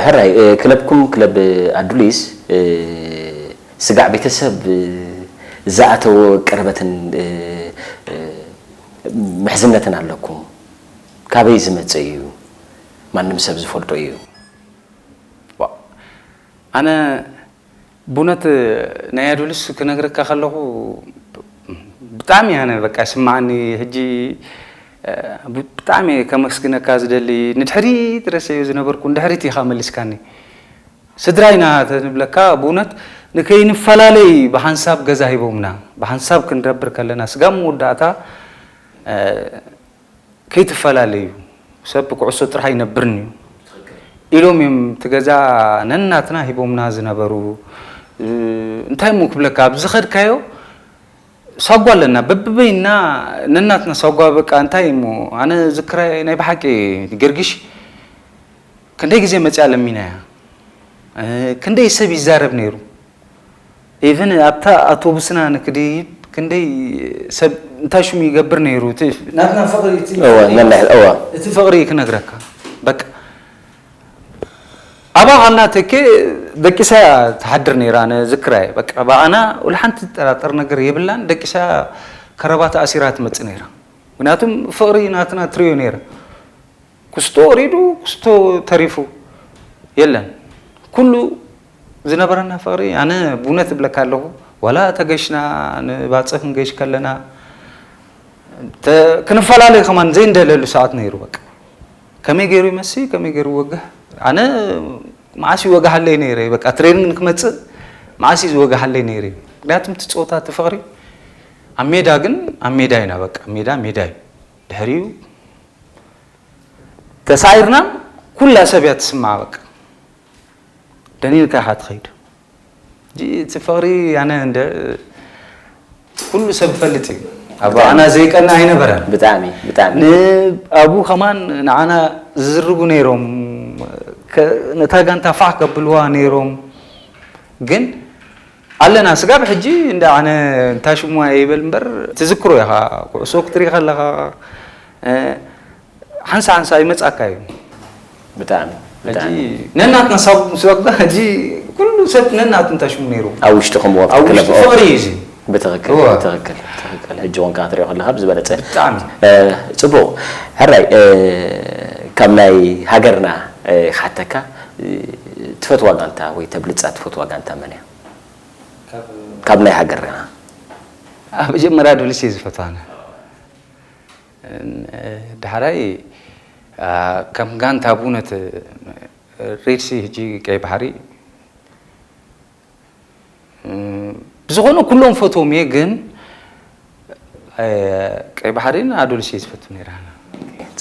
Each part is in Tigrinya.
ሕራይ ክለብኩም ክለብ ኣዱሊስ ስጋዕ ቤተሰብ ዝኣተወ ቅርበትን ምሕዝነትን ኣለኩም። ካበይ ዝመጸ እዩ? ማንም ሰብ ዝፈልጦ እዩ። ኣነ ብእውነት ናይ ኣዱልስ ክነግረካ ከለኹ ብጣዕሚ ኣነ በቃ ስማዓኒ ሕጂ ብጣዕሚ ከመስግነካ ዝደሊ ንድሕሪት ረሰዮ ዝነበርኩ ንድሕሪት ኢኻ መሊስካኒ። ስድራይና ተንብለካ ብእውነት ንከይንፈላለይ ብሓንሳብ ገዛ ሂቦምና ብሓንሳብ ክንረብር ከለና ስጋብ መወዳእታ ከይትፈላለዩ ሰብ ብኩዕሶ ጥራሕ ኣይነብርን እዩ ኢሎም እዮም እቲ ገዛ ነናትና ሂቦምና ዝነበሩ። እንታይ እሞ ክብለካ ኣብ ዝኸድካዮ ሳጓ ኣለና በብበይና ነናትና ሳጓ በቃ እንታይ እሞ ኣነ ዝክራይ ናይ ብሓቂ ገርግሽ ክንደይ ግዜ መፅያ ለሚናያ ክንደይ ሰብ ይዛረብ ነይሩ። ኢቭን ኣብታ ኣውቶቡስና ንክድይብ ክንደይ ሰብ እንታይ ሽሙ ይገብር ነይሩ እቲ ናትና ፍቕሪ እቲ እወ ነንሕ እወ እቲ ፍቕሪ ክነግረካ በቃ ኣባ ቃልና ተኬ ደቂሳ ትሓድር ነይራ ነዝክራይ በቃ ብኣና ውልሓንቲ ትጠራጠር ነገር የብላን ደቂሳ ከረባት ኣሲራ ትመጽእ ነይራ ምክንያቱም ፍቕሪ ናትና ትሪዮ ነይራ ክስቶ ወሪዱ ክስቶ ተሪፉ የለን ኩሉ ዝነበረና ፍቕሪ ኣነ ብእውነት እብለካ ኣለኹ ዋላ ተገሽና ንባፅእ ክንገሽ ከለና ክንፈላለይ ከማን ዘይንደለሉ ሰዓት ነይሩ በቃ ከመይ ገይሩ ይመሲ ከመይ ገይሩ ይወግሕ ኣነ መዓስ ይወግሓለይ ነይረ በቃ ትሬኒንግ ንክመፅእ መዓስ እዩ ዝወግሓለይ ነይረ ምክንያቱም እቲ ፀወታ እቲ ፍቕሪ ኣብ ሜዳ ግን ኣብ ሜዳ ኢና በቃ ሜዳ ሜዳ እዩ ድሕሪኡ ተሳዒርና ኩላ ሰብ እያ ትስማዓ በቃ ደኒንካ ኢኻ ትኸይድ እቲ ፍቕሪ ኣነ እንደ ኩሉ ሰብ ይፈልጥ እዩ ኣባና ዘይቀና ኣይነበረን ብጣዕሚ ብጣዕሚ ንኣቡ ከማን ንዓና ዝዝርጉ ነይሮም ነታ ጋንታ ፋሕ ከብልዋ ነይሮም ግን ኣለና ስጋብ ሕጂ እንዳ ኣነ እንታይ ሽሙ ይበል እምበር ትዝክሮ ኢኻ ኩዕሶ ክትርኢ ከለኻ ሓንሳ ሓንሳ ይመጻካ እዩ ብጣዕሚ ብጣዕሚ ነናትና ሳብ ስበካ ሕጂ ኩሉ ሰብ ነናቱ እንታይ ሽሙ ነይሩ ኣብ ውሽጥኹም ወቅቲ ኣብ ውሽጢ ክለብ ፍቕሪ እዩ እዚ ብትኽክል እወ። ብትኽክል ብትኽክል ሕጂ እውን ከዓ ትሪኦ ከለካ ብዝበለፀ ብጣዕሚ እ፣ ፅቡቅ ሕራይ እ፣ ካብ ናይ ሃገርና እ፣ ክሓተካ እ፣ ትፈትዋ ጋንታ ወይ ተብልፃ ትፈትዋ ጋንታ መን እያ ካብ ናይ ሃገርና ኣብ መጀመርያ ዱልስ እየ ዝፈትዋነ ዳሕራይ ከም ጋንታ ብእውነት ሬድሲ ሕጂ ቀይ ባሕሪ ብዝኾነ ኩሎም ፈትዎም እየ ግን ቀይ ባሕሪን ኣዶልስ እየ ዝፈቱ ነይራ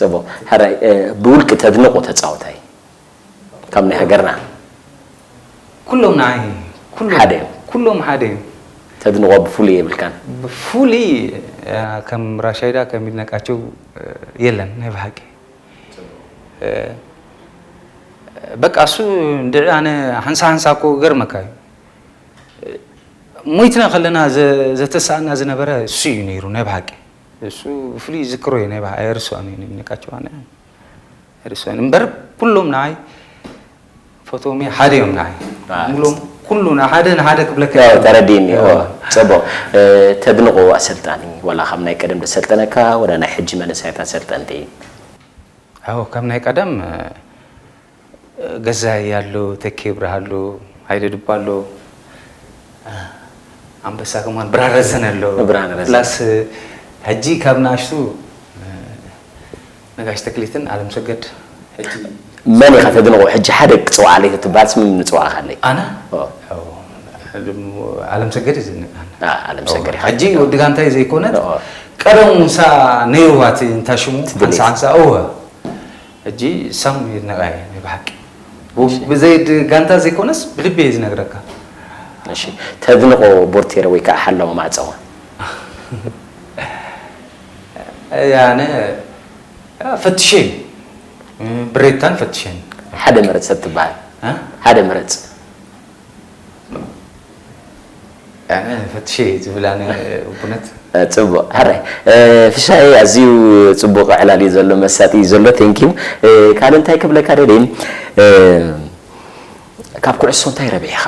ፅቡቅ ሕራይ ብውልቂ ተድንቆ ተፃወታይ ካብ ናይ ሃገርና ኩሎም ንዓይ ኩሎም ሓደ እዮም። ኩሎም ሓደ እዮም ተድንቆ ብፍሉይ የብልካን ብፍሉይ ከም ራሻይዳ ከም ይድነቃቸው የለን ናይ ብሓቂ በቃ እሱ እንድዒ ኣነ ሓንሳ ሓንሳ እኮ ገርመካ እዩ ሞይትና ከለና ዘተሳእና ዝነበረ እሱ እዩ ነይሩ ናይ ብሓቂ እሱ ብፍሉይ ዝክሮ እዩ ናይ ብሓቂ ኣይርስዖን እዩ ይድነቃቸው ኣነ ኣይርስዖን እምበር ኩሎም ንዓይ ፈትዎም እየ ሓደ እዮም ንዓይ ሙሎም ኩሉ ንሓደ ንሓደ ክብለካ ያው ተረዲእኒ እወ ፅቡቅ ተድንቆ ኣሰልጣኒ ዋላ ካብ ናይ ቀደም ዘሰልጠነካ ወላ ናይ ሕጂ መንእሰያት ኣሰልጠንቲ ኣዎ ካብ ናይ ቀደም ገዛይ ኣሎ ተኬ ብርሃ ኣሎ ሃይለ ድባ ኣሎ ኣንበሳ ከማን ብርሃን ረዘነ ኣሎ ብርሃን ረዘነ። ፕላስ ሕጂ ካብ ንኣሽቱ ነጋሽ ተክሊትን ኣለምሰገድ ሕጂ መን ኢኻ ተድንቆ ሕጂ ሓደ ክፅውዓለይ ክትበሃል ስም ንፅውዓኻለይ ኣነ ኦ። ኣለምሰገድ እዩ ዝንቃና ኣ፣ ኣለምሰገድ ኢኻ ሕጂ ወዲ ጋንታይ ዘይኮነት ኦ። ቀደም ምሳ ነይርዋ እቲ እንታይ ሽሙ ሓንሳ ሓንሳ እወ ሕጂ ሳም ይድነቃ እየ ናይ ብሓቂ ብዘይድ ጋንታ ዘይኮነስ ብልቢ እየ ዝነግረካ እሺ ተድንቆ ቦርቴረ ወይ ከዓ ሓላዊ ማዕፀዋ ያነ ፈትሸ ብሬታን ፈትሸን ሓደ መረፅ ሰብ ትበሃል ሓደ መረፅ ፈትሸ ዝብል ኣነ እውነት ፅቡቅ ሕራይ ፍሻይ ኣዝዩ ፅቡቅ ዕላል እዩ ዘሎ መሳጢ እዩ ዘሎ ቴንኪዩ ካልእ እንታይ ክብለካ ደልየ ካብ ኩዕሶ እንታይ ረቢሕኻ?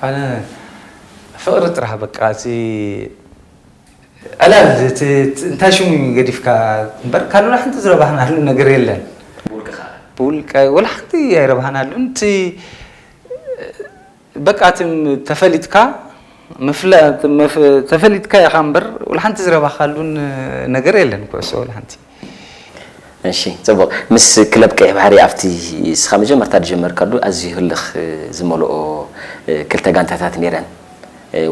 ኣነ ፍቕሪ ጥራሕ በቃ እቲ ዕላል እቲ እንታይ ሽሙ ገዲፍካ እምበር ካልእ ሓንቲ ዝረባህናሉ ነገር የለን። ብውልቀ ወላ ሓንቲ ኣይረባህናሉን። እቲ በቃ እቲ ተፈሊጥካ ምፍላጥ ተፈሊጥካ ኢኻ እምበር ወላ ሓንቲ ዝረባኻሉን ነገር የለን ኩዕሶ ወላ ሓንቲ። እሺ፣ ጽቡቕ። ምስ ክለብ ቀይሕ ባሕሪ ኣብቲ እስኻ መጀመርታ ዝጀመርካሉ ኣዝዩ ህልኽ ዝመልኦ ክልተ ጋንታታት ነይረን።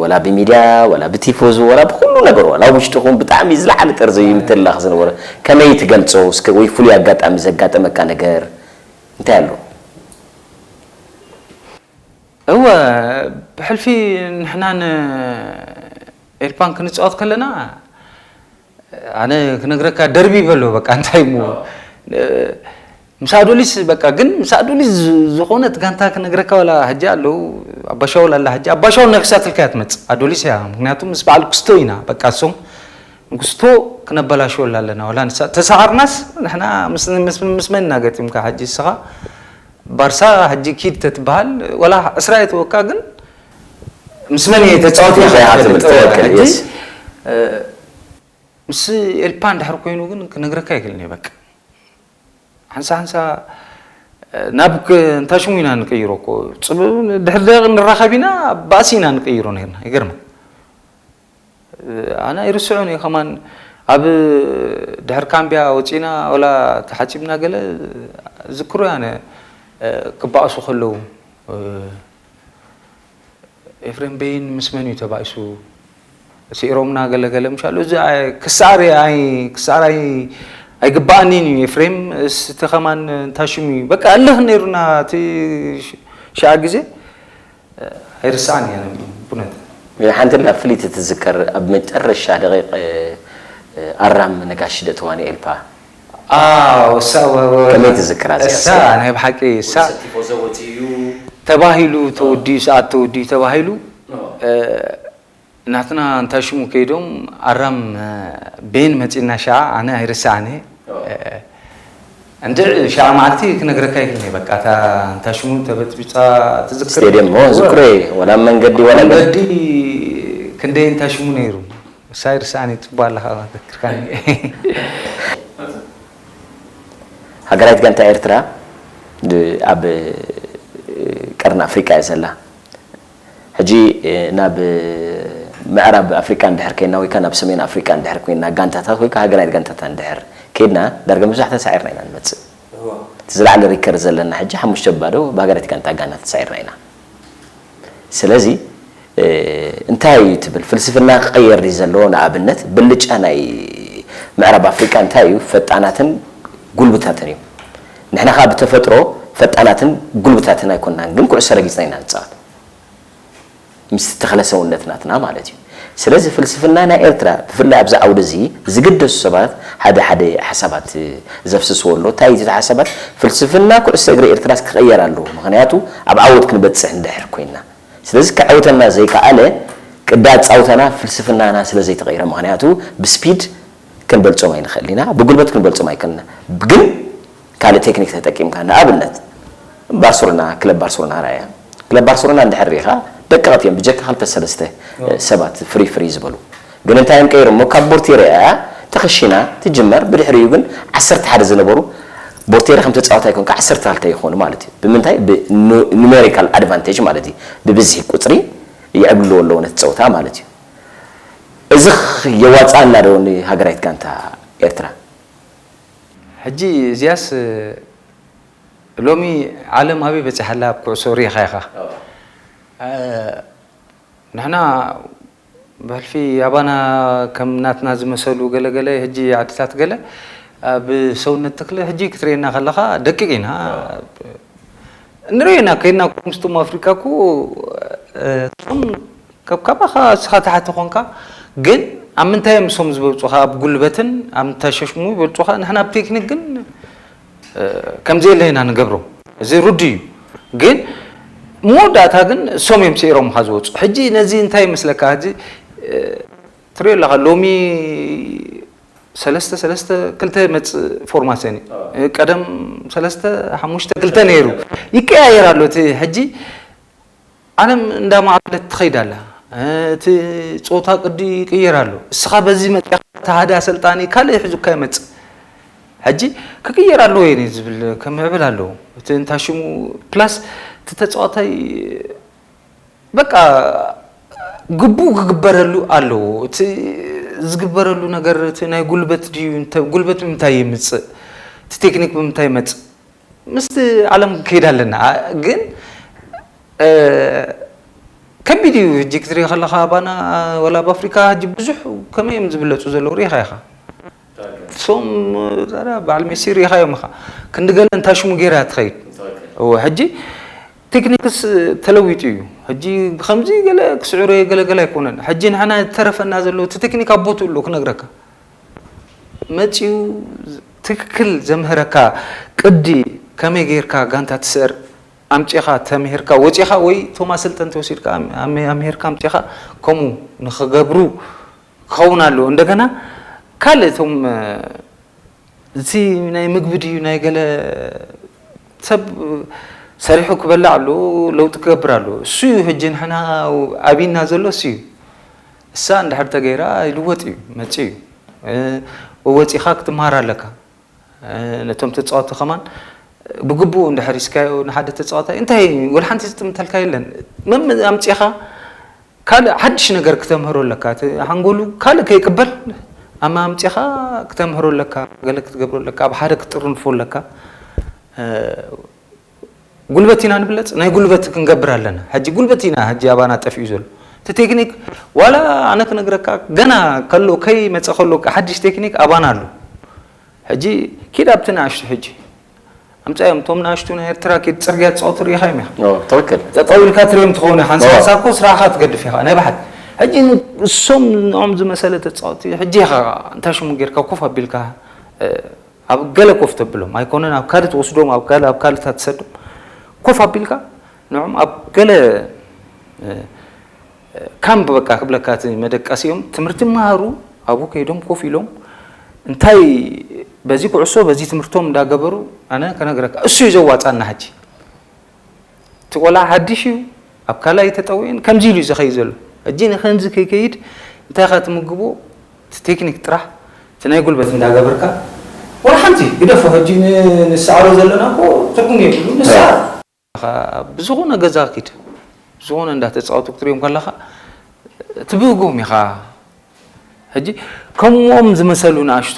ወላ ብሚድያ ወላ ብቲፎዞ ወላ ብኩሉ ነገር ወላ ውሽጥኹም ብጣዕሚ ዝለዓለ ጠርዚ ምትላኽ ዝነበረ፣ ከመይ ትገልጾ እስከ? ወይ ፍሉይ ኣጋጣሚ ዘጋጠመካ ነገር እንታይ ኣሎ? እወ፣ ብሕልፊ ንሕናን ኤልፓን ክንጻወት ከለና ኣነ ክነግረካ ደርቢ ይበሎ በቃ እንታይ እሞ ምስ ኣዶሊስ በቃ ግን ምስ ኣዶሊስ ዝኾነት ጋንታ ክነግረካ ወላ ሕጂ ኣለዉ ኣባሻውል ኣላ ሕጂ ኣባሻውል ነክሳትልካ እያ ትመጽእ ኣዶሊስ እያ ምክንያቱ ምስ በዓል ክስቶ ኢና በቃ እሶም ንክስቶ ክነበላሽወላ ኣለና ወላ ንሳ ተሳዓርናስ ንሕና ምስ መን ኢና ገጢምካ ሕጂ እስኻ ባርሳ ሕጂ ኪድ ተትበሃል ወላ ዕስራ እየ ተወካ ግን ምስ መን እየ ተፃወት ኢኻ ትፈልጥ ሕጂ ምስ ኤልፓ እንድሕር ኮይኑ ግን ክነግረካ ይክእልን እየ በቃ ሓንሳ ሓንሳ ናብ እንታይ ሽሙ ኢና ንቀይሮ እኮ ድሕር ደቂ ንራኸብ ኢና ባእሲ ኢና ንቀይሮ ነርና ይገርመ ኣነ ኣይርስዑን እየ ከማን ኣብ ድሕር ካምቢያ ወፂና ወላ ተሓፂብና ገለ ዝክሮ ያነ ክባእሱ ከለዉ ኤፍሬም በይን ምስ መን እዩ ተባኢሱ ስዒሮምና ገለገለ ምሻሉ እዚ ክሳር ክሳር ኣይግባኣኒን እዩ ኤፍሬም እስቲ ከማን እንታይ ሽሙ እዩ በቃ እልህ ነይሩና እቲ ሸዓ ግዜ ኣይርስዓን እየ ብነት ሓንቲ ላ ፍሊት ትዝከር ኣብ መጨረሻ ደቂቅ ኣራም ነጋሽ ደእትዋኒ ኤልፓ ከመይ ትዝክራ እዚኣ እሳ ናይ ብሓቂ እሳ ተባሂሉ ተወዲኡ ሰዓት ተወዲኡ ተባሂሉ ናትና እንታይ ሽሙ ከይዶም ኣራም ቤን መፂና ሸዓ ኣነ ኣይርስዓን እየ እንድዕ ሸዓ መዓልቲ ክነግረካ ይክልኒ በቃ እታ እንታይ ሽሙ ተበጥቢፃ ትዝክር ስቴድየም ሞ ዝክሮ እየ ወላ መንገዲ ወላ መንገዲ ክንደይ እንታይ ሽሙ ነይሩ እሳ ይርስዓኒ ፅቡቅ ኣለካ ዘክርካኒ ሃገራዊት ጋንታ ኤርትራ ኣብ ቀርኒ ኣፍሪቃ እያ ዘላ ሕጂ ናብ ምዕራብ ኣፍሪቃ እንድሕር ኮይና ወይ ናብ ሰሜን ኣፍሪቃ እንድሕር ኮይና ጋንታታት ወይ ሃገራዊት ጋንታታት እንድሕር ከይድና ዳርጋ መብዛሕትኣን ሳዒርና ኢና ንመፅእ እቲ ዝለዓለ ሪከር ዘለና ሕጂ ሓሙሽተ ባዶ ብሃገራዊት ጋንታ ጋና ተሳዒርና ኢና ስለዚ እንታይ እዩ ትብል ፍልስፍና ክቐየር ድዩ ዘለዎ ንኣብነት ብልጫ ናይ ምዕራብ ኣፍሪቃ እንታይ እዩ ፈጣናትን ጉልብታትን እዩ ንሕና ከዓ ብተፈጥሮ ፈጣናትን ጉልብታትን ኣይኮንናን ግን ኩዕሶ ረጊፅና ኢና ንፃወት ምስ ተኽለ ሰውነት ናትና ማለት እዩ ስለዚ ፍልስፍና ናይ ኤርትራ ብፍላይ ኣብዚ ዓውዲ እዚ ዝግደሱ ሰባት ሓደ ሓደ ሓሳባት ዘፍስስዎ ኣሎ እንታይ እቲ ሓሳባት ፍልስፍና ኩዕሶ እግሪ ኤርትራስ ክቐየር ኣለዎ ምክንያቱ ኣብ ዓወት ክንበፅሕ እንድሕር ኮይና ስለዚ ክዓውተና ዘይከኣለ ቅዲ ኣፃውታና ፍልስፍናና ስለ ዘይተቐይረ ምክንያቱ ብስፒድ ክንበልፆም ኣይንኽእል ኢና ብጉልበት ክንበልፆም ኣይክእልና ግን ካልእ ቴክኒክ ተጠቂምካ ንኣብነት ባርሶሎና ክለብ ባርሶሎና ራያ ክለብ ባርሶሎና እንድሕር ሪኢኻ ደቀቕቲ እዮም ብጀካ ክልተ ሰለስተ ሰባት ፍሪ ፍሪ ዝበሉ ግን እንታይ እዮም ቀይሮሞ ካብ ቦርቴሪ እያ ተኸሺና ትጅመር ብድሕሪኡ ግን ዓሰርተ ሓደ ዝነበሩ ቦርቴሪ ከም ተፃወታይ ኮንካ ዓሰርተ ክልተ ይኾኑ ማለት እዩ ብምንታይ ብኑሜሪካል ኣድቫንቴጅ ማለት እዩ ብብዝሒ ቁፅሪ ይዕብልዎ ኣለዎ ነቲ ፀወታ ማለት እዩ እዚ የዋፅኣና ዶ ንሃገራዊት ጋንታ ኤርትራ ሕጂ እዚያስ ሎሚ ዓለም ኣበይ በፂሓ ኣላ ኣብ ኩዕሶ ሪኢኻ ኢኻ ንሕና ብሕልፊ ኣባና ከም ናትና ዝመሰሉ ገለገለ ሕጂ ዓድታት ገለ ኣብ ሰውነት ተክለ ሕጂ ክትርእየና ከለኻ ደቂቕ ኢና ንርእየና ከይድና ምስቶም ኣፍሪካ እኮ እቶም ካብ ካባኻ እስኻ ተሓቲ ኮንካ ግን ኣብ ምንታይ እዮም እሶም ዝበልፁኻ ኣብ ጉልበትን ኣብ ምንታይ ሸሽሙ ይበልፁኻ ንሕና ኣብ ቴክኒክ ግን ከምዘየለ ኢና ንገብሮ እዚ ሩዲ እዩ ግን መወዳእታ ግን እሶም እዮም ስዒሮምኻ ዝወፁ ሕጂ ነዚ እንታይ ይመስለካ ሕጂ ትሪኦ ኣለኻ ሎሚ ሰለስተ ሰለስተ ክልተ መጽእ ፎርማሲዮን እዩ። ቀደም ሰለስተ ሓሙሽተ ክልተ ነይሩ። ይቀያየር ኣሎ እቲ ሕጂ። ዓለም እንዳማዕበለት ትኸይድ ኣላ። እቲ ጾታ ቅዲ ይቅየር ኣሎ። እስኻ በዚ መጽኻ፣ እቲ ሓደ ኣሰልጣኒ ካልእ ሒዙካ ይመጽእ። ሕጂ ክቅየር ኣለዎ እየ ዝብል፣ ከምዕብል ኣለዎ። እቲ እንታይ ሽሙ፣ ፕላስ እቲ ተጻዋታይ በቃ ግቡእ ክግበረሉ ኣለዎ። እቲ ዝግበረሉ ነገር፣ እቲ ናይ ጉልበት ድዩ፣ እንተ-፣ ጉልበት ብምንታይ ይምጽእ፣ እቲ ቴክኒክ ብምንታይ ይመጽእ፣ ምስቲ ዓለም ክከይድ ኣለና። ግን፣ እ፣ ከቢድ እዩ። ሕጂ ክትርኢ ከለኻ ኣባና፣ ወላ ኣብ ኣፍሪካ ሕጂ ብዙሕ ከመይ እዮም ዝብለጹ ዘለዉ ርኢኻ ኢኻ። እሶም፣ ዛራ በዓል ሜሲ ርኢኻዮም ኢኻ። ክንዲ ገለ እንታይ ሽሙ ገይራ ትኸይድ። እወ፣ ሕጂ ቴክኒክስ ተለዊጡ እዩ። ሕጂ ብኸምዚ ገለ ክስዕሮ እየ ገለ ገለ ኣይኮነን። ሕጂ ንሕና ዝተረፈና ዘሎ እቲ ቴክኒክ ኣብ ቦትኡ ኣሎ ክነግረካ። መጺኡ ትክክል ዘምህረካ ቅዲ ከመይ ጌርካ ጋንታ ትስዕር ኣምጺኻ ተምሂርካ ወጺኻ ወይ እቶም ኣሰልጠንቲ ወሲድካ ኣም-፣ ኣም-፣ ኣምሂርካ ኣምጺኻ ከምኡ ንኽገብሩ ክኸውን ኣለዎ። እንደገና ካልእ እቶም፣ እ፣ እዚ ናይ ምግቢ ድዩ ናይ ገለ ሰብ ሰሪሑ ክበልዕ ኣለዎ፣ ለውጢ ክገብር ኣለዎ። እሱ እዩ ሕጂ ንሕና ኣብይና ዘሎ እሱ እዩ። እሳ እንድሕር ተገይራ ይልወጥ እዩ፣ መጽእ እዩ። እ፣ ወጺኻ ክትመሃር ኣለካ። እ፣ ነቶም ተጻወቲ ከማን ብግቡእ እንድሕር ሒዝካዮ ንሓደ ተጻዋታይ እንታይ ወላ ሓንቲ ዝጥምተልካ የለን። መም-፣ ኣምጺኻ ካልእ ሓድሽ ነገር ክተምህሮ ኣለካ። እቲ ሓንጎሉ ካልእ ከይቅበል ኣማ ኣምጺኻ ክተምህሮ ኣለካ፣ ገለ ክትገብሮ ኣለካ፣ ኣብ ሓደ ክትጥርንፎ ኣለካ። እ፣ ጉልበት ኢና ንብለጽ፣ ናይ ጉልበት ክንገብር ኣለና። ሕጂ ጉልበት ኢና ሕጂ ኣባና ጠፊኡ ዘሎ። እቲ ቴክኒክ ዋላ ኣነ ክነግረካ ገና ከሎ ከይመጸ ከሎ ሓድሽ ቴክኒክ ኣባና ኣሎ። ሕጂ ኪድ ኣብቲ ንኣሽቱ ሕጂ ኣምጻዮም እቶም ንኣሽቱ ናይ ኤርትራ ኪድ ጽርግያ ዝጻወቱ ርኢኻዮም ኢኻ። ኦ፣ ትኽክል። ጠጠው ኢልካ ትሪኦም ትኸውን ኢኻ። ሓንሳብ ኦ። ሓንሳብ እኮ ስራሕኻ ትገድፍ ኢኻ። ናይ ብሓቂ። ሕጂ እሶም ንኦም ዝመሰለ ተጻወቲ ሕጂ ኢኻ እንታይ ሽሙ ጌርካ ኮፍ ኣቢልካ፣ እ፣ ኣብ ገለ ኮፍ ተብሎም ኣይኮነን፣ ኣብ ካልእ ትወስዶም፣ ኣብ ካልእ፣ ኣብ ካልእታት ትሰዶም። ኮፍ ኣቢልካ ንዖም ኣብ ገለ፣ እ፣ እ፣ ካምፕ በቃ ክብለካ እቲ መደቀሲኦም ትምህርቲ ይመሃሩ፣ ኣብኡ ከይዶም ኮፍ ኢሎም እንታይ በዚ ኩዕሶ፣ በዚ ትምህርቶም እንዳገበሩ ኣነ ከነግረካ፣ እሱ እዩ ዘዋጻና ሕጂ። እቲ ቆልዓ ሓድሽ እዩ፣ ኣብ ካልኣይ ተጠዊዕን ከምዚ ኢሉ እዩ ዝኸይድ ዘሎ። ሕጂ ንኸምዚ ከይከይድ እንታይ ኢኻ ትምግቦ? እቲ ቴክኒክ ጥራሕ፣ እቲ ናይ ጉልበት እንዳገበርካ፣ ወላ ሓንቲ ግደፎ። ሕጂ ን-፣ ንሰዓሮ ዘለና እኮ ትርጉም የብሉ፣ ንሰዓር። ብዝኾነ ገዛ ኪድ፣ ብዝኾነ እንዳተጻወቱ ክትሪኦም ከለኻ ትብህጎም ኢኻ። ሕጂ ከምኦም ዝመሰሉ ንኣሽቱ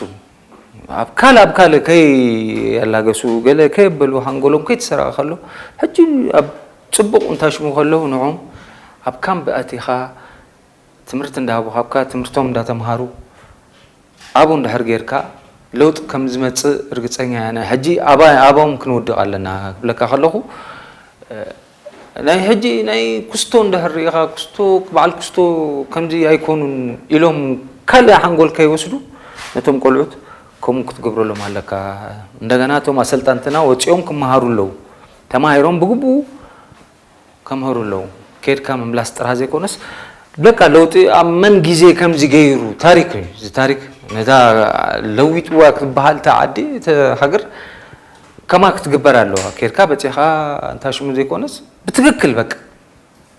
ኣብ ካልእ ኣብ ካልእ ከይኣላገሱ፣ ገለ ከየበሉ፣ ሓንጎሎም ከይተሰረቐ ከሎ፣ ሕጂ ኣብ ጽቡቕ እንታይ ሽሙ ከለዉ ንዖም ኣብ ካምፕ ኣቲኻ ትምህርቲ እንዳሃቡ፣ ካብካ ትምህርቶም እንዳተምሃሩ፣ ኣብኡ እንድሕር ጌርካ ለውጢ ከም ዝመጽእ ርግጸኛ እየ ኣነ። ሕጂ ኣባ-፣ ኣባኦም ክንወድቕ ኣለና ክብለካ ከለኹ፣ እ፣ ናይ ሕጂ ናይ ኩስቶ እንድሕር ርኢኻ፣ ኩስቶ፣ በዓል ኩስቶ ከምዚ ኣይኮኑን ኢሎም ካልእ ሓንጎል ከይወስዱ ነቶም ቆልዑት ከምኡ ክትገብረሎም ኣለካ። እንደገና እቶም ኣሰልጠንትና ወጺኦም ክመሃሩ ኣለዉ። ተማሂሮም ብግቡእ ከምህሩ ኣለዉ። ኬድካ ምምላስ ጥራሕ ዘይኮነስ፣ በቃ ለውጢ ኣብ መን ግዜ ከምዚ ገይሩ፣ ታሪክ እዩ። እዚ ታሪክ ነዛ ለዊጥዋ ክትበሃል እታ ዓዲ፣ እታ ሃገር ከማ ክትግበር ኣለዋ። ኬድካ በጺኻ እንታይ ሽሙ ዘይኮነስ፣ ብትክክል በቃ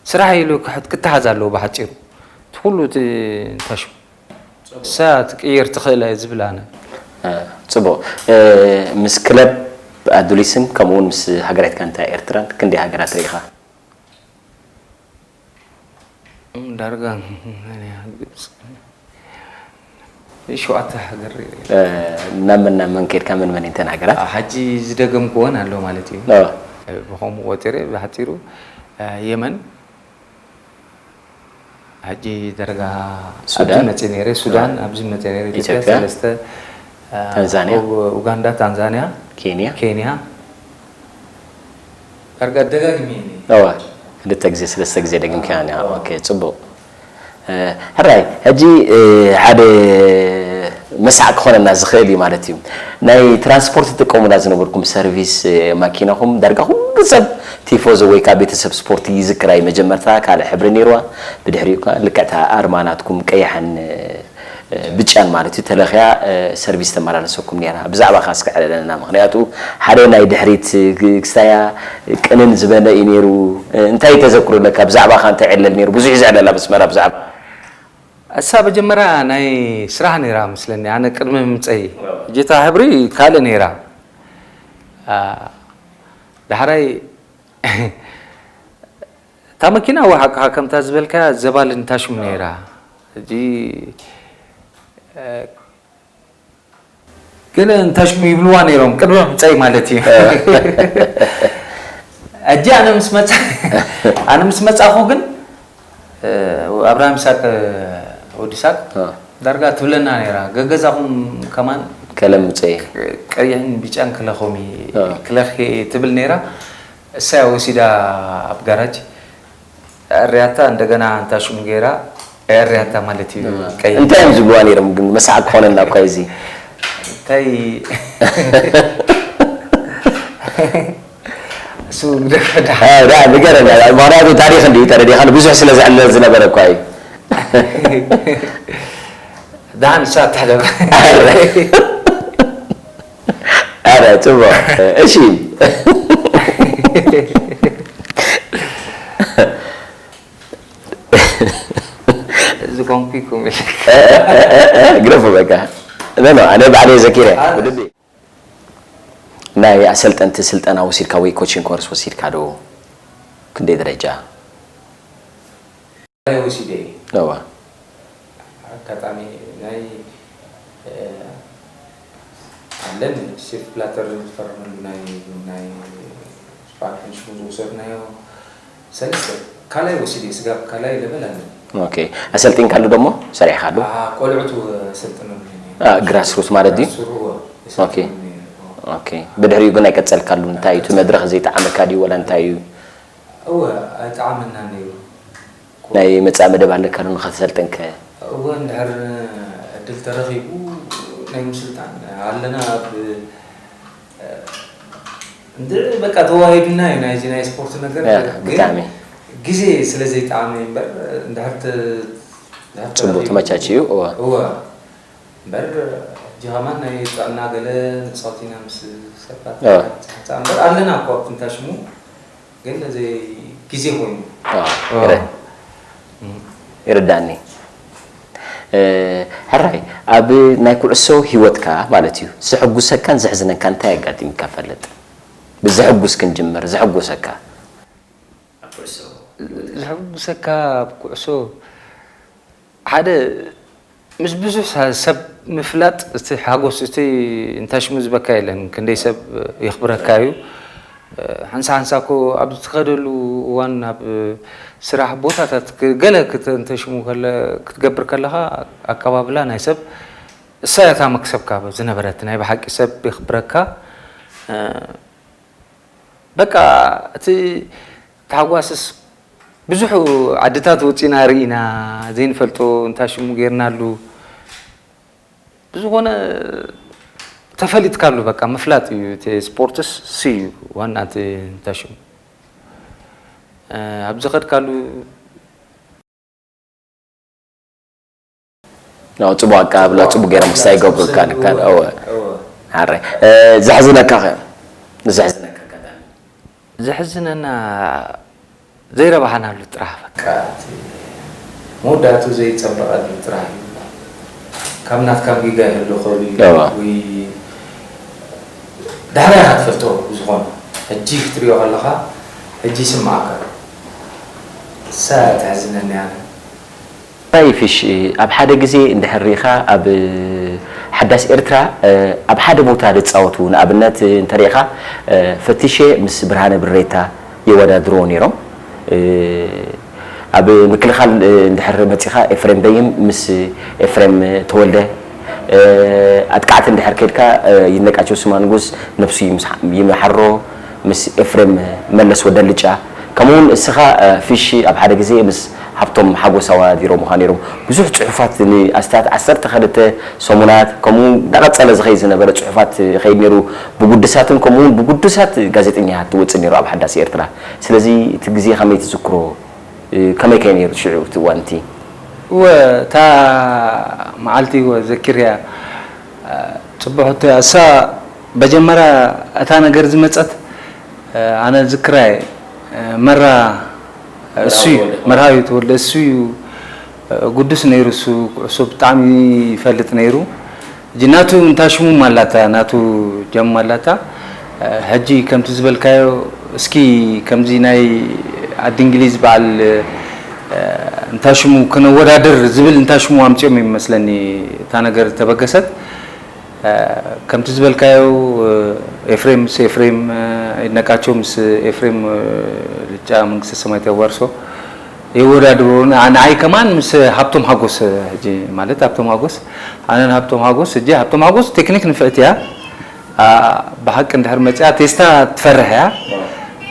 ስራሕ ኢሉ ክሕት-፣ ክተሓዝ ኣለዎ ብሓጺሩ። እቲ ኩሉ እቲ እንታይ ሽሙ እሳ ትቅየር ትኽእል እየ ዝብል ኣነ። እ፣ ጽቡቕ። እ፣ ምስ ክለብ ኣዱሊስን ከምኡ እውን ምስ ሃገራዊት ጋንታ ኤርትራን ክንደይ ሃገራት ርኢኻ? ዳርጋ ግብጽ ሸውዓተ ሃገር ርኤ። እ፣ ናብ መን ናብ መን ከድካ? መን መን እየን እተን ሃገራት? አ፣ ሕጂ ዝደገምኩወን ኣሎ ማለት እዩ። እ። ብኸምኡ ቆጺረ ብሓጺሩ፣ እ፣ የመን፣ ሕጂ ደረጋ ሱዳን። ኣብዚ መጽእ ነይረ፣ ሱዳን፣ እ። ኣብዚ መጽእ ነይረ፣ ኢትዮጵያ፣ ኢትዮጵያ። ሰለስተ፣ እ፣ ታንዛንያ። ኡብ-፣ ኡጋንዳ፣ ታንዛንያ፣ ኬንያ። ኬንያ። ዳርጋ ደጋጊመ እየ። እወ፣ ክልተ ግዜ፣ ሰለስተ ግዜ ደጊምካ፣ ኬንያ። እወ። ኦኬ፣ ጽቡቕ። እ፣ ሕራይ፣ ሕጂ፣ እ፣ ሓደ መሳዕ ክኾነና ዝኽእል እዩ ማለት እዩ። ናይ ትራንስፖርት ትጥቀሙላ ዝነበርኩም ሰርቪስ፣ እ፣ ማኪናኹም ዳርጋ ኩሉ ሰብ ቲፎዞ ወይ ከዓ ቤተሰብ ስፖርት ይዝክራ እዩ። መጀመርታ ካልእ ሕብሪ ነይርዋ፣ ብድሕሪኡ ከዓ ልክዕታ ኣርማ ናትኩም ቀያሕን፣ እ፣ ብጫን ማለት እዩ ተለኽያ ሰርቪስ ተመላለሰኩም ነይራ። ብዛዕባ ኻስ ክዕለለና፣ ምኽንያቱ ሓደ ናይ ድሕሪት ክስታያ ቅንን ዝበነ እዩ ነይሩ። እንታይ ተዘክሩ ኣለካ? ብዛዕባ ኻ እንታይ ዕለል ነይሩ? ብዙሕ እዩ ዝዕለል ኣብ ኣስመራ ብዛዕባ እሳ መጀመርያ ናይ ስራሕ ነይራ መስለኒ። ኣነ ቅድሚ ምምፀይ ጅታ ሕብሪ ካልእ ነይራ። ዳሕራይ እታ መኪና ወሓቅኻ ከምታ ዝበልካ ዘባል እንታሽሙ ነይራ። ሕጂ ገለ እንታሽሙ ይብልዋ ነይሮም ቅድሚ ምምፀይ ማለት እዩ። ሕጂ ኣነ ምስ መፃ ኣነ ምስ መፃኹ ግን ኣብርሃም ይስሓቅ ወዲ ይስሓቅ ዳርጋ ትብለና ነይራ፣ ገገዛኹም ከማን ከለምፀይ ቀይሕን ቢጫን ክለኹም ክለኽ ትብል ነይራ። እሳያ ወሲዳ ኣብ ጋራጅ ኣዕርያታ እንደገና እንታሽሙ ገይራ ኣዕርያታ ማለት እዩ። ቀይሕ እንታይ እዮም ዝብልዋ ነይሮም ግን? መሳዕ ክኾነና እኳ እዚ እንታይ እሱ ግደፈዳ ንገረና። ምክንያቱ ታሪክ እንዲ ተረዲኻ ብዙሕ ስለ ዝዕለል ዝነበረ እኳ እዩ። ደሓን ንሳ ትሕደር። ኣረ ፅቡቅ። እሺ እዚ ኮንኩ ይኩም ግረፉ በቃ። ኖ ኖ፣ ኣነ ባዕለይ ዘኪረ። ናይ ኣሰልጠንቲ ስልጠና ወሲድካ ወይ ኮቺንግ ኮርስ ወሲድካ ዶ? ክንደይ ደረጃ? ናይ ወሲደ እየ። እዋ ኣጋጣሚ ናይ ኣለኒ ሴፍ ብላተር ዝፈረመሉ ናይ ናይ ስፓርክን ሽሙ ዝወሰድናዮ ሰለስተ ካልኣይ ወሲደ ስጋብ ካልኣይ ለበል ኣለኒ። ኦኬ። ኣሰልጢንካሉ ደሞ ሰሪሕካሉ? ቆልዑት ሰልጥነሉ። ግራስ ሩት ማለት ድዩ? ሱር እወ ኦኬ። ኦኬ። ብድሕሪኡ ግን ኣይቀጸልካሉ። እንታይ እዩ እቲ መድረኽ ዘይጠዓመካ ድዩ ወላ እንታይ እዩ? እወ ኣይጠዓመና ነይሩ። ናይ መጻኢ መደብ ኣለካ ዶ ንኸተሰልጥን ከ? እወ እንድሕር ዕድል ተረኺቡ ናይ ምስልጣን ኣለና ኣብ እንድዒ በቃ ተዋሂዱና እዩ ናይዚ ናይ ስፖርት ነገር። ያ፣ ብጣዕሚ። ግዜ ስለ ዘይጠዓመ እዩ እምበር እንድሕር ተ- እንድሕር ጽቡቅ ተረኺቡ- ተመቻችዩ። እወ። እወ እምበር ሕጂ ከማን ናይ ጥዕና ገለ ንጻወት ኢና ምስ ሰባት እወ። እምበር ኣለና እኮ ኣብቲ እንታይ ሽሙ ግን እዚ ግዜ ኮይኑ ኣዎ፣ ይረ- ይርዳኒ። እ፣ ሕራይ ኣብ ናይ ኩዕሶ ሂወትካ ማለት እዩ ዘሐጉሰካን ዘሕዝነካን እንታይ ኣጋጢምካ ፈልጥ? ብዘሐጉስ ክንጅምር። ዘሐጉሰካ ኣብ ኩዕሶ ዘሐጉሰካ ኣብ ኩዕሶ ሓደ ምስ ብዙሕ ሰብ ምፍላጥ እቲ ሓጎስ እቲ እንታይ ሽሙ ዝበካ የለን። ክንደይ ሰብ የኽብረካ እዩ። ሓንሳ ሓንሳ እኮ ኣብ ትኸደሉ እዋን ኣብ ስራሕ ቦታታት ገለ እንተሽሙ ክትገብር ከለኻ ኣቀባብላ ናይ ሰብ እሳ እያ እታ መክሰብካ ዝነበረት። ናይ ብሓቂ ሰብ የኽብረካ። በቃ እቲ ታሕጓስስ ብዙሕ ዓድታት ወፂና ርኢና ዘይንፈልጦ እንታይ ሽሙ ጌርናሉ ብዝኾነ ተፈሊጥካሉ በቃ ምፍላጥ እዩ። እቲ ስፖርትስ ሲ እዩ ዋና እቲ እንታይ ሽሙ ኣብ ዝኸድካሉ ናብ ጽቡቅ ኣቀባብላ ጽቡቅ ገይሮም ክስታይ ይገብሩልካ። ልካ እወ። ሓራይ። እ፣ ዘሕዝነካ ከ? ዘሕዝነካ ኣጋጣሚ? ዘሕዝነና ዘይረባሓናሉ ጥራሕ በቃ። መወዳእቱ ዘይጸበቐሉ ጥራሕ እዩ። ካብ ናትካ ጌጋ ይህሉ ክእል እዩ። እወ። ወይ ዳሕራይ ኢኻ ትፈልጦ ብዝኾነ። ሕጂ ክትሪኦ ከለኻ ሕጂ ይስምዓካ። እሳ እያ ተሕዝነኒ ኣነ። ራይፍሽ ኣብ ሓደ ግዜ እንድሕር ርኢኻ ኣብ ሓዳስ ኤርትራ ኣብ ሓደ ቦታ ዝፃወቱ ንኣብነት እንተሪኢኻ ፈትሼ ምስ ብርሃነ ብሬታ የወዳድርዎ ነይሮም። ኣብ ምክልኻል እንድሕር መፂኻ ኤፍሬም በይን ምስ ኤፍሬም ተወልደ፣ ኣጥቃዕቲ እንድሕር ከድካ ይድነቃቸው ስማንጉስ ነብሱ ይምሓሮ ምስ ኤፍሬም መለስ ወደልጫ፣ ከምኡ እውን እስኻ ፊሺ ኣብ ሓደ ግዜ ምስ ሃብቶም ሓጎስ ኣወዳዲሮምኻ ነይሮም። ብዙሕ ጽሑፋት ንኣስታት ዓሰርተ ክልተ ሰሙናት ከምኡ እውን እንዳቐጸለ ዝኸይድ ዝነበረ ጽሑፋት ይኸይድ ነይሩ። ብጉዱሳትን ከምኡ እውን ብጉዱሳት ጋዜጠኛታት ትወጽእ ነይሩ ኣብ ሓዳስ ኤርትራ። ስለዚ እቲ ግዜ ከመይ ትዝክሮ? ከመይ ከ ነይሩ ሽዑ እቲ እዋን እቲ? እወ፣ እታ መዓልቲ እወ ዘኪርያ። ጽቡቅ ሕቶ እያ። እሳ መጀመርያ እታ ነገር ዝመጸት፣ ኣነ ዝክራይ፣ መራ እሱ እዩ፣ መርሃዊ ተወልደ እሱ እዩ። ግዱስ ነይሩ፣ እሱ ኩዕሶ ብጣዕሚ ይፈልጥ ነይሩ። ሕጂ ናቱ እንታ ሽሙ ማላታ፣ ናቱ ጀም ማላታ። ሕጂ ከምቲ ዝበልካዮ፣ እስኪ ከምዚ ናይ ዓዲ እንግሊዝ በዓል፣ እንታ ሽሙ ክነወዳድር ዝብል እንታ ሽሙ ኣምጺኦም ይመስለኒ እታ ነገር ተበገሰት። ከምቲ ዝበልካዮ፣ ኤፍሬም ምስ ኤፍሬም፣ ይድነቃቸው ምስ ኤፍሬም፣ ልጫ መንግስተ ሰማያት ያዋርሶ። የወዳድሩ። ንዓ-፣ ንዓይ ከማን ምስ ሃብቶም ሓጎስ፣ ሕጂ ማለት ሃብቶም ሓጎስ፣ ኣነን ሃብቶም ሓጎስ፣ ሕጂ ሃብቶም ሓጎስ ቴክኒክ ንፍዕቲ እያ። ኣ፣ ብሓቂ እንድሕር መጽያ ቴስታ ትፈርሕ እያ።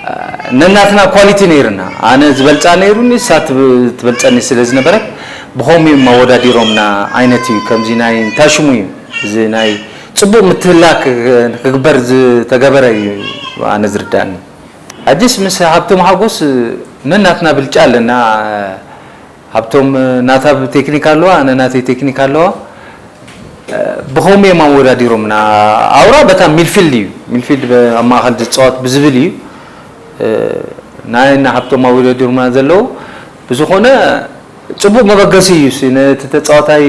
ኣ፣ ነናትና ኳሊቲ ነይርና። ኣነ ዝበልጻ ነይሩኒ፣ እሳ ትብ-፣ ትበልጸኒ ስለ ዝነበረት፣ ብኸምኡ እዮም ኣወዳዲሮምና ዓይነት እዩ። ከምዚ ናይ እንታይ ሽሙ እዩ፣ እዚ ናይ ጽቡቕ ምትህላክ ክግበር ዝተገበረ እዩ ኣነ ዝርዳእኒ። ሕጅስ ምስ ሃብቶም ሓጎስ ነናትና ብልጫ ኣለና። ሃብቶም ናታ ቴክኒክ ኣለዋ፣ ኣነ ናተይ ቴክኒክ ኣለዋ። ብኸምኡ እዮም ኣወዳዲሮምና። ኣውራ በታ ሚድፊልድ እዩ፣ ሚድፊልድ በ-፣ ኣብ ማእኸል ዝፃወት ብዝብል እዩ። ናይ እና ሃብቶም ኣወዳዲሮምና ዘለዉ። ብዝኾነ ፅቡቕ መበገሲ እዩ። ሲ-፣ ነቲ ተፃዋታይ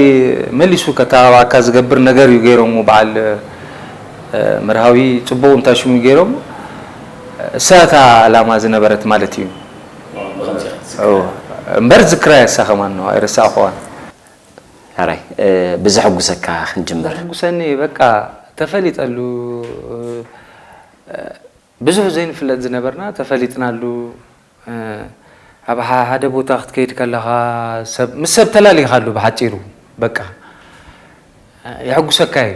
መሊሱ ከተባብዓካ ዝገብር ነገር እዩ ገይሮም። በዓል መርሃዊ ፅቡቕ እንታይ ሽሙ ገይሮም። እሳ እታ ዕላማ ዝነበረት ማለት እዩ። እዎ። እምበር ዝክራ እሳ ከማን ነው፣ ኣይረሳዕኹዋን። ሕራይ፣ እ፣ ብዘሐጉሰካ ክንጅምር። ዘሐጉሰኒ በቃ ተፈሊጠሉ፣ እ፣ ብዙሕ ዘይንፍለጥ ዝነበርና ተፈሊጥናሉ። እ፣ ኣብ ሓ-፣ ሓደ ቦታ ክትከይድ ከለኻ ሰብ፣ ምስ ሰብ ተላሊኻሉ ብሓጺሩ በቃ፣ እ፣ የሐጉሰካ እዩ።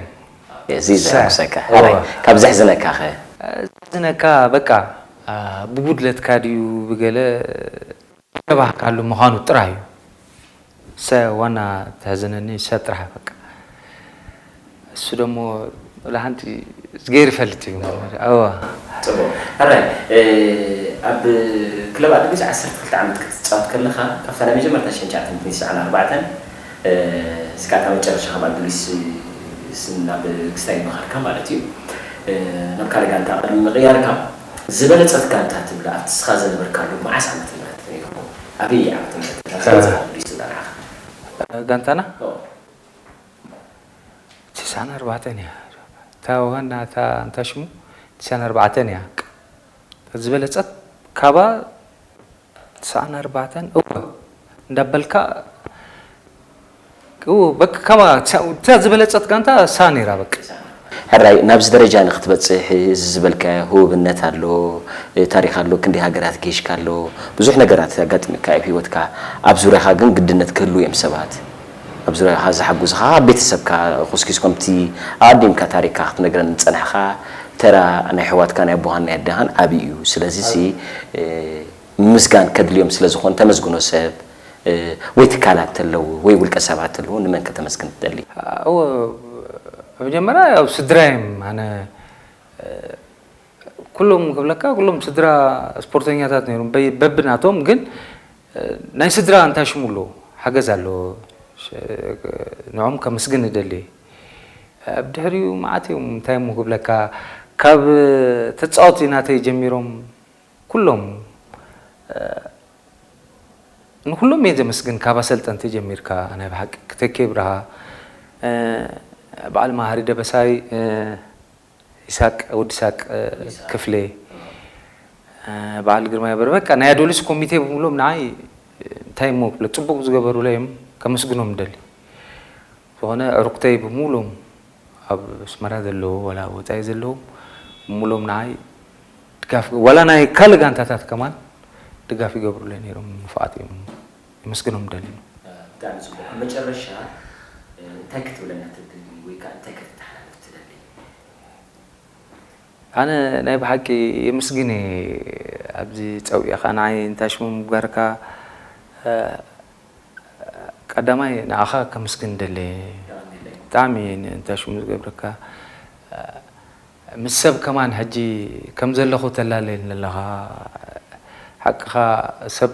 እዚ ሰ-፣ ዘሐጉሰካ። እዎ። ሕራይ፣ ካብ ዘሕዝነካ ኸ? ዘሕዝነካ በቃ፣ እ፣ ብጉድለትካ ድዩ ብገለ ተባህካሉ ምዃኑ ጥራይ እዩ። ሰ-፣ ዋና ተሕዝነኒ ሰብ ጥራሕ በቃ። እሱ ደሞ ወላ ሓንቲ ገይሩ ይፈልጥ እዩ። እዎ። ጽቡቕ። ሕራይ፣ እ፣ ኣብ ክለብ ኣድግስ ዓሰርተ ክልተ ዓመት ክትጻወት ከለኻ፣ ካብታ ናይ መጀመርታ ሸንቻ ትምህርቲ ትስዓን ኣርባዕተን፣ እ፣ እስካብ እታ መጨረሻ ካብ ኣድግስ ስ-፣ ናብ ክስታይ ምኻድካ ማለት እዩ። እ፣ ናብ ካልእ ጋንታ ቅድሚ ምቕያርካ፣ ዝበለጸት ጋንታ ትብላ ኣብቲ እስኻ ዝነበርካሉ መዓስ ዓመተ ምህረት ነይርኩም? ኣበይ ዓመተ ምህረት? ኣብ ዝበለጸት ኣድግስ ትብላ ንዓኻ? ጋንታና? ኦ። ትስዓን ኣርባዕተን እያ። እታ ዋና እታ እንታይ ሽሙ? ትስዓን ኣርባዕተን እያ። ዝበለጸት ካባ ትስዓን ኣርባዕተን እወ እንዳበልካ እወ በቃ ካባ እታ ዝበለጸት ጋንታ እሳ ነይራ በቃ። ሕራይ ናብዚ ደረጃ ንክትበጽሕ እዚ ዝበልካዮ ህውብነት ኣሎ፣ ታሪኽ ኣሎ፣ ክንደይ ሃገራት ገይሽካ ኣሎ፣ ብዙሕ ነገራት ኣጋጢሙካ ኣብ ህይወትካ። ኣብ ዙርያኻ ግን ግድነት ክህልዉ እዮም ሰባት። ኣብ ዙርያኻ ዝሓግዙኻ፣ ኣብ ቤተሰብካ ኩስኪስኩም እቲ ኣቐዲምካ ታሪኽካ ክትነግረኒ ዝጸናሕካ ተራ ናይ ኣሕዋትካ፣ ናይ ኣቦኻን ናይ ኣዴኻን ዓቢ እዩ። ስለዚ ሲ፣ እ፣ ምምስጋን ከድልዮም ስለ ዝኾነ ተመስግኖ ሰብ፣ እ፣ ወይ ትካላት እንተለዉ ወይ ውልቀ ሰባት እንተለዉ ንመን ከተመስግን ትደሊ? እወ፣ ኣብ መጀመርያ ኣብ ስድራይ እዮም። ኣነ፣ እ፣ ኩሎም ክብለካ፣ ኩሎም ስድራ ስፖርተኛታት ነይሮም። በይ-፣ በብናቶም ግን፣ እ፣ ናይ ስድራ እንታይ ሽሙ ኣለዎ፣ ሓገዝ ኣለዎ። ሽ-፣ ንዕኦም ከመስግን እደሊ። ኣብ ድሕሪኡ መዓት እዮም፣ እንታይ እሞ ክብለካ፣ ካብ ተጻወቲ ናተይ ጀሚሮም ኩሎም፣ እ፣ ንኩሎም እየ ዘመስግን፣ ካብ ኣሰልጠንቲ ጀሚርካ፣ ናይ ብሓቂ ክተኬ ብርሃ፣ እ፣ በዓል መሃሪ ደበሳይ፣ እ፣ ይሳቅ፣ ወዲ ይሳቅ፣ እ፣ ይሳቅ። ክፍሌ፣ እ፣ በዓል ግርማይ በርበ፣ በቃ ናይ ኣዶሊስ ኮሚቴ ብምሎም ንዓይ፣ እ፣ እንታይ እሞ ክብለ፣ ጽቡቕ ዝገበሩለይ እዮም፣ ከመስግኖም እደሊ። ዝኾነ ኣዕሩኽተይ ብምሎም ኣብ ኣስመራ ዘለዉ ዋላ ወጻኢ ዘለዉ ብምሎም ንዓይ ድጋፍ፣ ዋላ ናይ ካልእ ጋንታታት ከማን ድጋፍ ይገብሩለይ ነይሮም፣ ንፉዓት እዮም፣ የመስግኖም እደሊ። ብጣዕሚ ጽቡቕ። ኣብ መጨረሻ፣ እ፣ እንታይ ክትብለና ትደሊ ወይ ከኣ እንታይ ከተተሓላልፍ ትደሊ? ኣነ ናይ ብሓቂ የመስግን እየ፣ ኣብዚ ጸውዒኻ ንዓይ እንታይ ሽሙ ምባርካ፣ እ፣ ቀዳማይ ንዓኻ ከመስግን ደሊ። ብጣዕሚ ንእንታ ሽሙ ዝገብረካ፣ እ፣ ምስ ሰብ ከማን ሕጂ ከም ዘለኹ ተላለየኒ ኣለኻ። ሓቅኻ ሰብ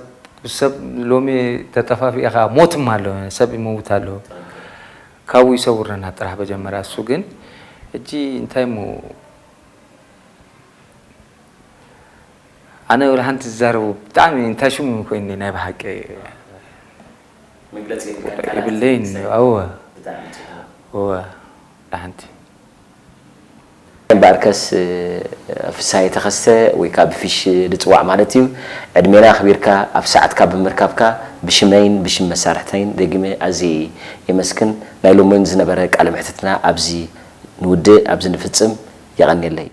ሰብ ሎሚ ተጠፋፊእኻ ሞትም ኣሎ፣ ሰብ ይመውት ኣሎ። ካብኡ ይሰውረና ጥራሕ መጀመርያ። እሱ ግን እጂ እንታይ ሞ ኣነ ወላ ሓንቲ ዝዛረቡ ብጣዕሚ እንታይ ሽሙ ኮይኑ ናይ ብሓቂ መግለፂ ይብለይን። ኣወ ብጣዕሚ እወ ሓንቲ እምበኣርከስ ፍስሃየ ተኸስተ ወይ ከዓ ብፊሽ ዝፅዋዕ ማለት እዩ። ዕድሜና ኣኽቢርካ ኣብ ሰዓትካ ብምርካብካ ብሽመይን ብሽም መሳርሕተይን ደጊመ ኣዝየ የመስግን። ናይ ሎሚ ዝነበረ ቃለ መሕትትና ኣብዚ ንውድእ፣ ኣብዚ ንፍፅም። የቐንየለይ።